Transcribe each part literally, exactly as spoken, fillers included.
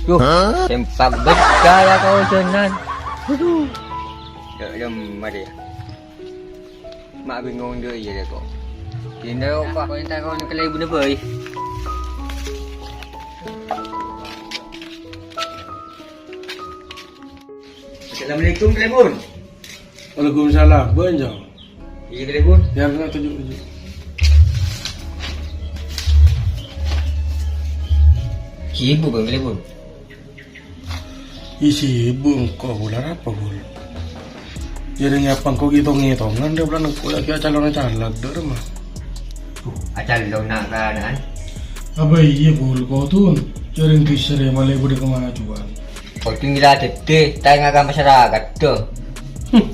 Duh, sempak bet kaya kau, Jonan. Waduh. Ya, ya, mari. Ma' bingung dhu iyâ, dhu, kok. Dinna, kok, kok èntar kok kalèbunna bhâi. Assalamualaikum, Kalèbun. Waalaikumsalam. Bân, Jang. Iyâ, Kalèbun. Yâ, kèna toju', toju'. Sibuk, Bân, Kalèbun? Iyâ, sibuk engko', Bul. Arapa, Bul? Jârèya apa engko' ngètong-ngètongan, dâ' bulân engko' la ghi' acalon caleg, dâ' remma. Duh, acalon na'-kana'an? Apa iyâ, Bul, kodhun? Jârèya dhisarè malè bâdâ kamajuan. Kodhun ghi' la dhâddhi, ta' ènga' ka masyarakat, dong. Hmm,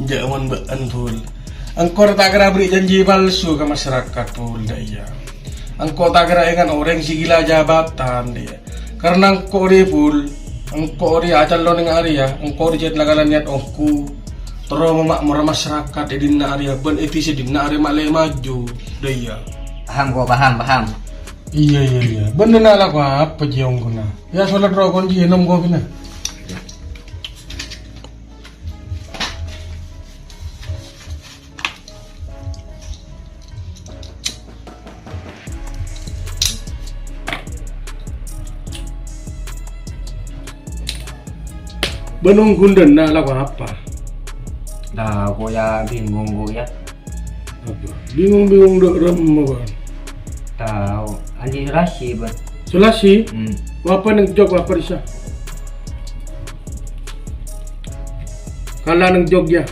jhâ' mon bâ'ân, Bul. Engko' ta' kèra aberri' janji palsu ka masyarakat, Bul, dâ' iyâ. Engko' ta' kèra ènga' orèng sè gila jabatan, dâ' iyâ. Karna engko' rè, Bul, engko' rè acalon neng arèya, engko' rè jhât la kala niyat ongghu terro mama'mora masyarakat è dinna' arèya, bân è dhisa dinna' arèya malè maju, dâ' iyâ. Paham, ko, paham, paham. Iyâ, iyâ, iyâ. Bân dinna' lako apa jiyâ ongghuna? Yâ, solat rokon jiyâ, ènom kopina. Bân ongghu dinna' lako apa? Lah, ko' yâ bingung, ko', yâ. Apa? Bingung-bingung dâ' remma, Bân? Tao. Andi' Sulasi, Bân. Sulasi? Hmm. Apa neng Jog, apa rèsa? Kala neng Jog, yâ.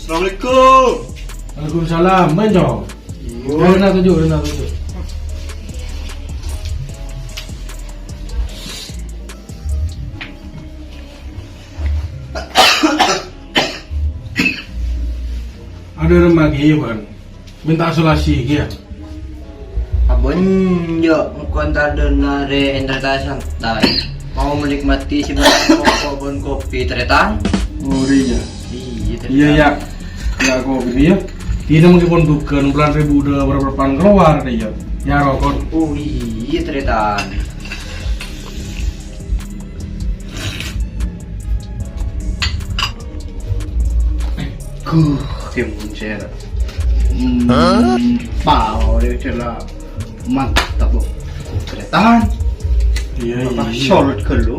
Assalamualaikum. Waalaikumsalam. Bân, Jong. Iya. Rèna toju', rèna toju'. Adâ' remma kèya, Bân. Mènta Sulasi kèya. Abâ' enjâ', engko' èntar dinna' rè èntar ka santai. Mau menikmati sè bâdâ roko' bân kopi, tarètan. Oh, iyâ. Iyâ, tarètan. Iyâ, yâ. Yâ, kopi, yâ. Dinna' mangkèn pon bhughân, bulân rèbu dâ' bârâmpan kalowar, yâ. Yâ, roko'. Oh, iyâ, tarètan. Guh, kèmon cèra. Hmm, pao deh cèra. Mantap, Bu. Tarètan. Iyâ, apa iyâ. Solid ghâllu.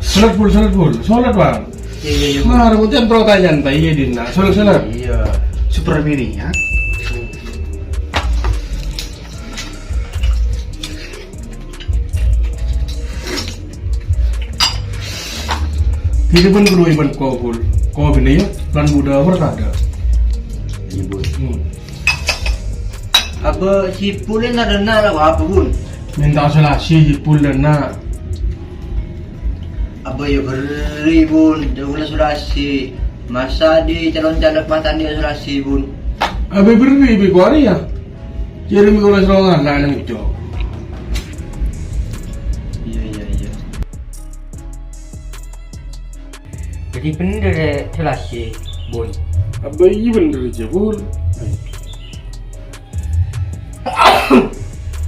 Solid, Bul, solid, Bul. Solid, Bang. Iyâ, iyâ, iyâ, Bu. Nah, rambutnya pertanyaan, Pak. Iyâ, Dina. Solid, solid. Iyâ. Super mini, yâ. Iyâ, Bun, kudu, Bun, ko, Bun. Ko, Bun, yâ. Lan budâ, berkada. Iyâ, Bun. Hmm. Abâ' Sipul èntar dinna' lako apa, Bun? Mènta Sulasi Sipul dinna'. Abâ' yâ berri', Bun. Jhâ' bulâ Sulasi. Masa' dâ' calon caleg ma' ta' andi' Sulasi, Bun? Abâ' berri', bi' ko arèya. Jârèya mèko la soro ngala' neng Jog. Iyâ, iyâ, iyâ. Dhâddhi bhendher, è, Sulasi, Bun. Abâ' iyâ bhendher jâ, Bun.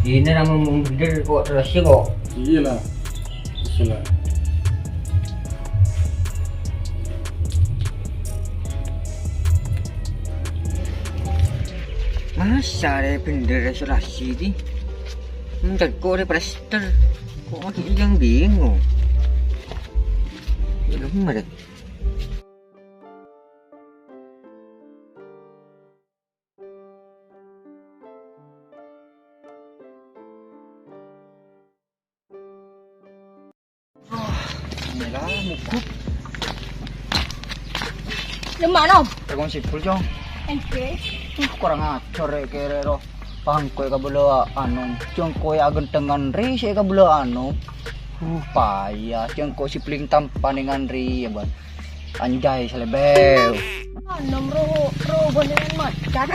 Iyâ, namong bhendher ko' Sulasi ko'. Iyâ la. Iyâ la. Masa' rè bhendher Sulasi, dhi? Entar ko' rè plester. Ko' makkè yang bingung. Belum ada. Bismillah, mokok. Cemma', Nom. Telepon si Bul, Cong. Oke. Uh, kurang ajar, rè, kèrè, ro. Pangko èkabellâ, anu, Cong, koy agentengan rè sè èkabellâ, anu. Uh, paya, Cong, koy si bling tampan dengan rè, ya, Bang. Anjay, salebew. Ah, Nom, ro, ro, bânnè macan.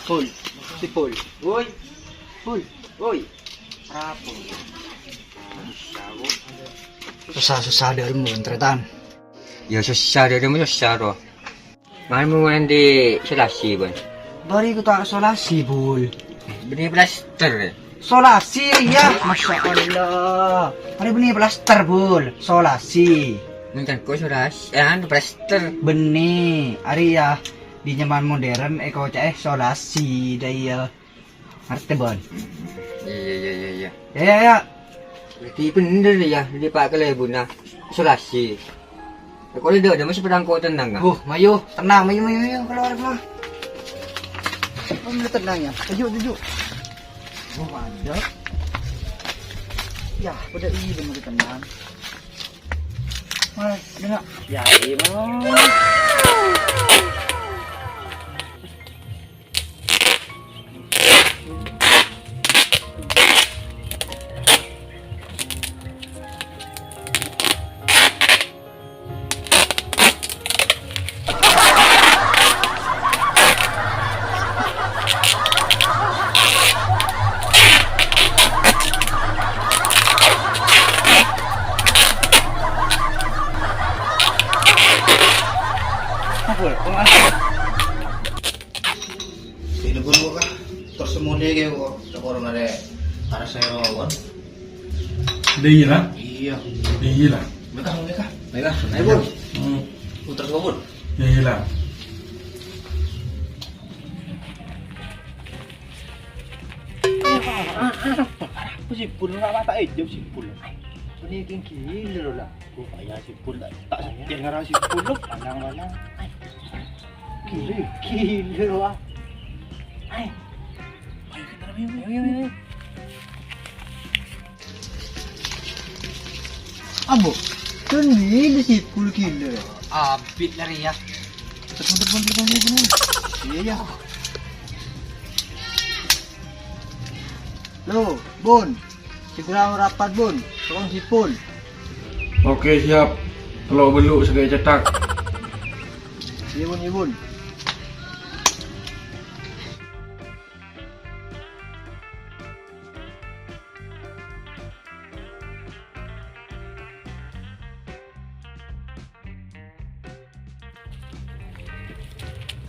Bul, si Bul. Woi. Bul, woi. Rapo? Susah-susah dâlem, Bun, tarètan. Ya, susah dâlem, susah, ro. Ma'lè mon andi' solasi, Bun? Bâri' ghun ta' solasi, Bul. Bânnè plaster. Solasi, ya. Masya Allah. Arè bânnè plaster, Bul. Solasi. Mungkin ko solasi, eh, anu, plaster. Bânnè. Arè, ya, di zaman modern, èkoca'è solasi, dâ' iyâ. Ngartè, Bun? Iyâ, iyâ, iyâ, iyâ. Iyâ, iyâ, iyâ. Berarti bhender, ya, dâri Pa' Kalèbunna. Solasi. Kok dâ' dâ' masih pedang kok tenang, ah? Oh, mayu, tenang, mayu, mayu, mayu, keluar, keluar. Oh, mayu tenang, ya. Tuju', tuju'. Oh, ada. Ya, pada ini, mayu tenang. Mas, dengar. Ya, iya, Mas. Apa ya? Sini pun kok, Kak. Terus semuanya kayak kok, cokor ngare arah saya lawan. Dai lah. Iya. Dai lah. Mereka, mereka. Mereka, ayo, Bun. Hmm. Putar kok, Bun. Dai lah. Apa sih, Bun? Nggak mata hijau sih, Bun. Ini tinggi dulu lah. Oh, payah si Bul, tak, tak setir ngarang si Bul, loh. Lanang, lanang. Gila, gila, wah. Ayo. Ayo, kita ayo, ayo, ayo. Ambo, kan ini si Bul gila. Abit lari ya. Telepon, telepon, telepon, telepon. Iya, iya. Lo, Bun. Segera merapat, Bun. Tolong si Bul. Oke, siap. Tello' bellu' sagâi cèthak. Iya, Bun, iya, Bun.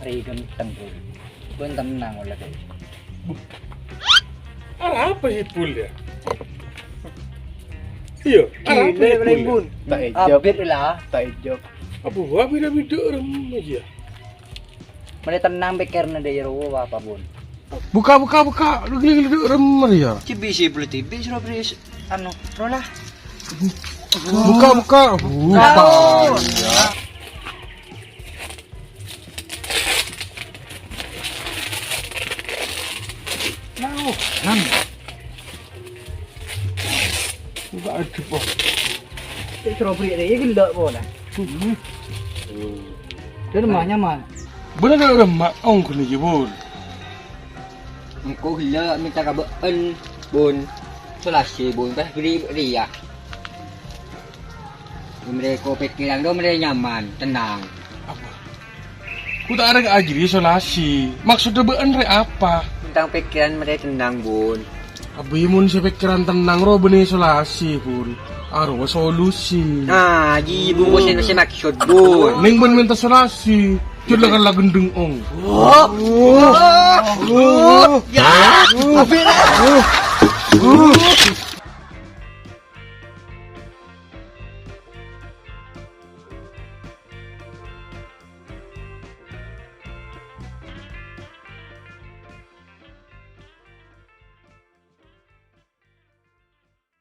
Rè ghânteng, Bun. Bun tenang, ollè, Bun. Arapa si Bul ya? Iya, arapa si Bul ya? Tak ejab. Abit lah. Tak ejab. Apa buah bida-bida rem aja? Mending tenang pikiranna dâ' iyâ rowa apa, Bun. Buka, buka, buka. Lu gila-gila dâ' rem ya. Cibi si Bul, cibi, suruh beri s-, anu, rola. Buka, buka. Buka. Nah, oh, nang. Buka aja, po. Cek strawberry ini gila, po, nah. Hmm. Dia lemah, nyaman. Bener gak lemah? Oh, gini aja, Bun. Engko' ghellâ' mènta ka bâ'en, Bun. Solasi, Bun, pas bâri' rèya. Mèrè ko pèkkèran ro mèrè nyaman, tennang. Apa? Ku ta' arèng ajri solasi. Maksodda bâ'en rè apa? Tentang pèkkèran mèrè tennang, Bun. Abbi mon sè pèkkèran tennang ro bânnè solasi, Bun. Arowa solusi. Nah, ji bungkus sè, sè maksod, Bun. Nèng bâ'en mènta solasi. Jhâ' la ghândhâng, ong. Oh. Oh. Oh. Ya. Oh.